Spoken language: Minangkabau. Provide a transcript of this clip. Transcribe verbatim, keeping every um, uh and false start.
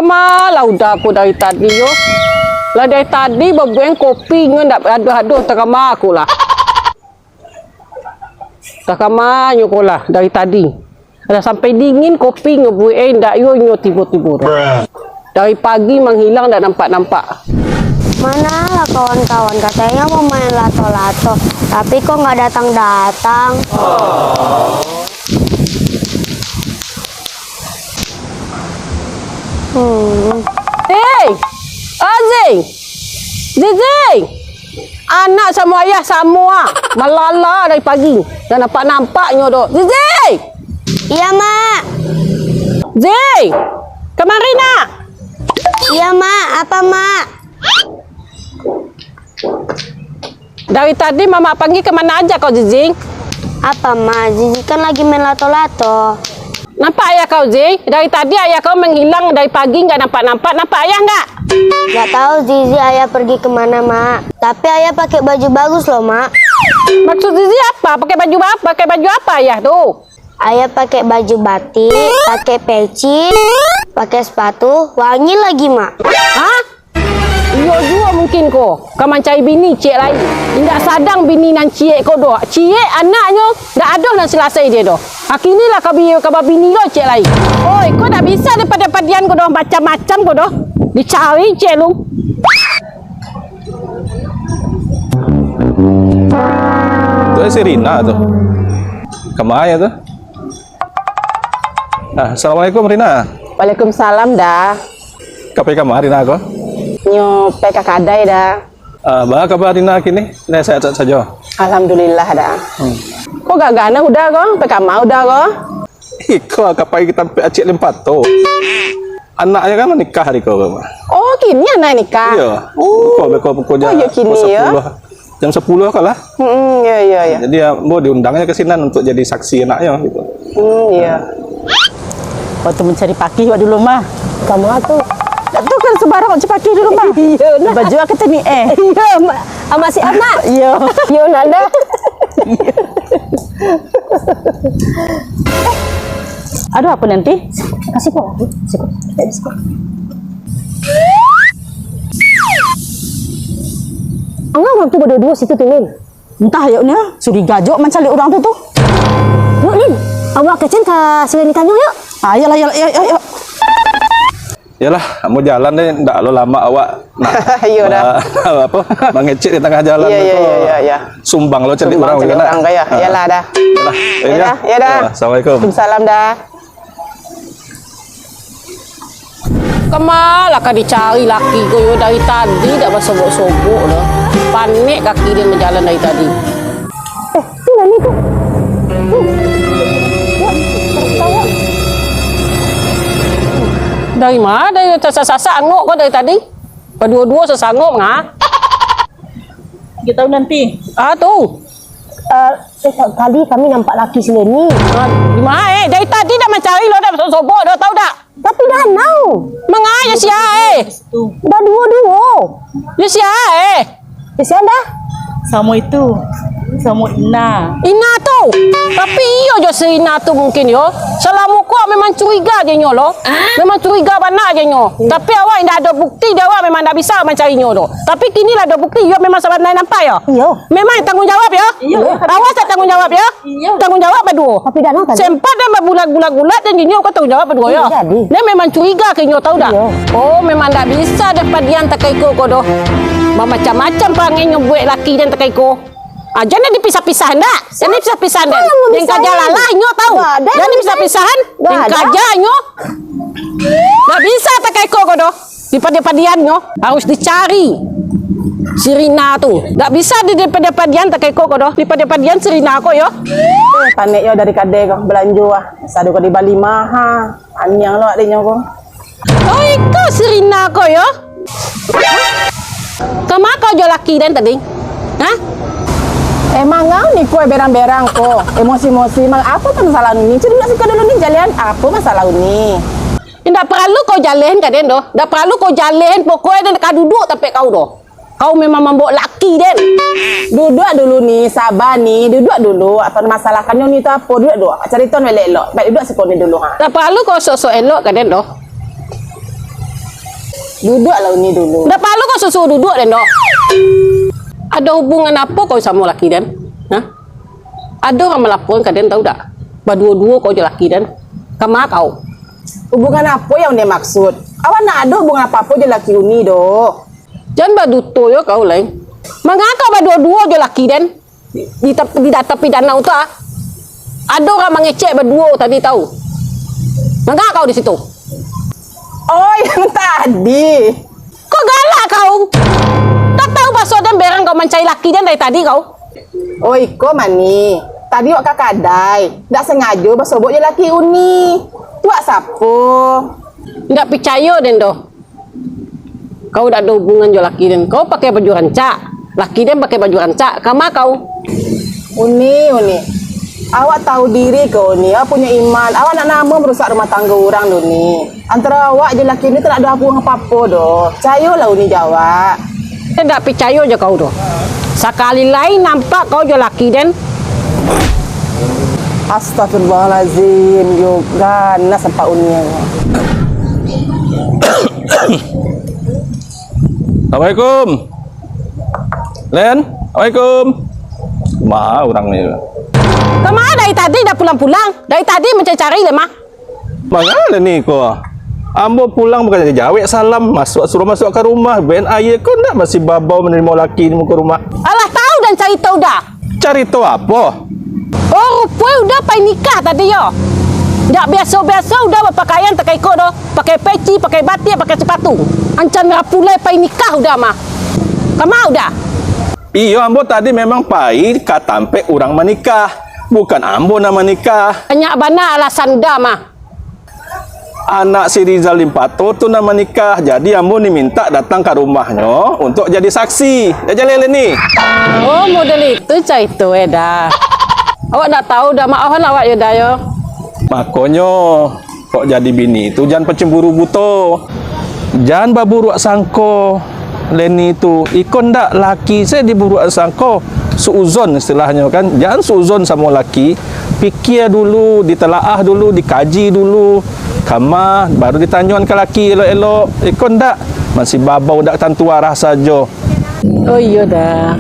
Kama lah udah ko dari tadi yo. Lah dari tadi babueng kopi nyo ndak adoh-adoh, takama ko lah. Takama nyo ko lah dari tadi. Lah sampai dingin kopi nyo buek, eh, ndak yo nyo tibo-tibo tu. Dari pagi manghilang ndak nampak-nampak. Manalah kawan-kawan, katonyo mau main lato-lato, tapi kok nggak datang-datang. Hmm. Hei! Azing! Zizi! Anak samo ayah samo ah. Malala dari pagi. Ndak nampak-nampak nyo doh. Zizi! Iya, Mak. Zi! Kamari, Nak! Iya, Mak. Apa, Mak? Dari tadi Mamak panggia, ka mano aja kau, Zizi? Apa, Mak? Zizi kan lagi main lato-lato. Nampak ayah kau, Zi? Dari tadi ayah kau manghilang, dari pagi nggak nampak-nampak. Nampak ayah nggak? Nggak tahu, Zizi, ayah pergi kemana, Mak. Tapi ayah pakai baju bagus loh, Mak. Maksud Zizi apa? Pakai baju apa? Pakai baju apa ayah tu? Ayah pakai baju batik, pakai peci, pakai sepatu, wangi lagi, Mak. Hah? Iyo juo mungkin ko, ka mancari bini ciek lai. Indak sadang bini nan ciek ko doh. Ciek anaknyo, ndak ado nan salasai dia doh. Kini lah ka bi-, ka babini lo ciek lai. Oi, ko ndak bisa dipadian-padian ko doh, macam-macam ko doh. Dicari ciek lu. Tu si Rina tu. Kama yo tu? Ah, assalamualaikum, Rina. Waalaikumsalam, Da. Ka pai kama, Rina, ko? Nyo pai ka kadai, Da. Ah, baa kaba Rina kini? Lai sehat-sehat sajo? Alhamdulillah, Da. Hmm. Ko gagah nah Uda ko? Pai kama Uda ko? Iko ka pai ka tampek Acik Limpato. Anaknyo kan nikah hari ko, Ma. Oh, kini anak nikah? Iyo. Oh. Pukua, pukua, pukua Oh, iyo, kini, ko yo. Jam sapuluah ko lah. Hmm, iyo, iyo, iyo. Jadi, ambo diundang nyo ka sinan untuak jadi saksi anaknyo, gitu. Hmm, iyo. Waktu mancari pakih wak dulu, mah. Kama tu? Dak tu kan sembarang mancari pakih dulu, mah. Iyo, nah. Baju ka tani, eh. Iyo, Mak. Amak si anak. Iyo. Iyo, Nanda. Aduh, apa nanti? Kasih kok. Kasih kok. Angah urang tu baduo-duo situ tu, Lin. Entah, yok, Nia. Curiga jo mancaliak urang tu, tu. Yok, Lin. Awak kecen ka siko ni tanyo, yok. Ah, iyolah, iyolah, yok, yok, yok. Iyolah, ambo jalan deh, ndak lo lamo awak nak Iyo dah. ma-, apa, mangecek di tangah jalan Iyo, tu iyo, ko. iyo, iyo, iyo. Sumbang lo caliak Sumbang urang caliak gitu, nak. urang kaya. Ah. Iyolah dah. Iyolah, Iyolah, iyolah. iyolah. Assalamualaikum. Waalaikumsalam dah. Kama lah ka dicari laki ko yo, dari tadi dak basobok-sobok doh. Panek kaki den bajalan dari tadi. Eh, tu nani tu. Tu. Yo, tau. Dari ma? Dari sasak-sasak angok ko dari tadi. Baduo-duo sasangok nga. Tigo tahun nanti. Ah, tu. Eh, eh, tadi kami nampak laki si Leni. Ah, di ma, eh? Dari tadi dah mancari lo, dah sobok-sobok doh, tau dak? Tapi danau. Manga jo sia, eh? Baduo-duo. Jo sia, eh? Jo sia dah? Samo itu. Samo Ina. Ina tu. Tapi iyo jo si Ina tu mungkin yo. Salamo ko memang curiga je nyo lo. Memang curiga bana je nyo. Tapi awak indak ado bukti, dah awak memang ndak bisa mancarinyo tu. Tapi kini lah ado bukti, iyo memang sabananyo nampak yo. Iyo. Memang tanggung jawab yo. Iyo. Awak sa tanggung jawab yo. Iyo. Tanggung jawab baduo. Tapi dak nang tadi. Sempat dan babulat-bulat-bulat dan jinyo ko tanggung jawab baduo yo. Iyo, jadi. Dia memang curiga ka inyo, tau dak? Iyo. Oh, memang dak bisa dek padian takai ko ko doh. Bamacam-macam parangai nyo buek laki dan takai ko. Ah, jan dipisah-pisah ndak? Jan dipisah-pisah ndak? Siapa yang Den kaja memisahkan? Lalah inyo tau. Nggak ada yang Jan dipisah-pisahan. Nggak Den ada. Kaja inyo. Dak bisa takai ko ko doh. Dipadian-padian nyo harus dicari si Rina tu. Dak bisa di, dipadian-padian takai ko ko doh. Dipadian-padian si Rina ko yo. Eh, panek yo dari kadai ko balanjo ah. Sado ko dibali maha. Aniang lo adinyo ko. Oh, iko si Rina ko yo. Kama kau jo laki den tadi? Hah? Emang ngau ni kue berang-berang ko. Emosi-emosi. Mang, apa tu masalah ni? Cari nak suka dulu ni jalian. Apa masalah ni? Indak paralu kau jalehan ka den doh. Indak paralu kau jalehan, pokoknyo den ka duduak tampek kau doh. Kau memang mambaok laki den. Duduak dulu ni, saba ni, duduak dulu. Apa masalahkannyo ni tu apo? Duduak dulu. Carito elok-elok. Baik duduak siko ni dulu ha. Indak paralu kau sok-sok elok ka den doh. Duduaklah Uni dulu. Ndak paralu kau suruah duduak den doh. Ado hubungan apo kau samo laki den? Hah? Ado urang malapoan ka den, tau dak? Baduo-duo kau jo laki den. Kama kau? Hubungan apo yang Uni maksud? Awak ndak ado hubungan apo-apo jo laki Uni doh. Jan baduto yo kau lai. Manga kau baduo-duo jo laki den? Di, di tap-, di tapi danau tu, ah. Ado urang mangecek baduo tadi, tau. Manga kau di situ? Oh, yang tadi. Kok galak kau? Ndak tau baso den berang kau mancari laki den dari tadi kau? Oh, iko Mani. Tadi wak ka kadai. Ndak sangajo basobok jo laki Uni. Tu wak sapo? Ndak picayo den doh. Kau dak ado hubungan jo laki den. Kau pakai baju rancak. Laki den pakai baju rancak. Kama kau? Uni, Uni. Awak tahu diri ko, Uni. Awak punyo iman. Awak ndak namuah marusak rumah tanggo urang doh, Uni. Antaro awak jo laki Uni tu ndak ado hubungan apo-apo doh. Picayolah Uni jo awak. Den ndak picayo jo kau doh. Sakali lai nampak kau jo laki den. Astagfirullahalazim, yo ganas sampai Uni. Assalamualaikum. Len, assalamualaikum. Ma urang ni. Kama dari tadi ndak pulang-pulang? Dari tadi mancari-cari lah, mah. Manga Leni ko? Ambo pulang bukan jadi jawek salam, masuak suruah masuak ka rumah, ben aia ko ndak masih babau manarimo laki di muko rumah. Alah, tau den carito Uda. Carito apo? Oh, rupo Uda pai nikah tadi yo. Ndak biaso-biaso Uda bapakaian takaiko doh, pakai peci, pakai batiak, pakai sapatu. Ancan rapulai pai nikah Uda mah. Kama Uda? Iyo, ambo tadi memang pai ka tampek urang manikah, bukan ambo nan manikah. Banyak bana alasan Uda mah. Anak si Rizal Limpato tu nan manikah, jadi ambo ni mintak datang ka rumahnyo untuak jadi saksi. Dah jaleh Leni? Oh, model itu carito, eh, Da. Awak ndak tau Da, maohlah awak yo, Da, yo. Makonyo, kok jadi bini tu jan pacemburu buto. Jan baburuak sangko. Leni tu, iko ndak laki se diburuak sangko, suuzon istilahnyo kan. Jan suuzon samo laki, pikia dulu, ditalaah dulu, dikaji dulu, kama, baru ditanyoan ka laki elok-elok. Iko ndak, masih babau ndak tantu arah sajo. Oh iyo Da.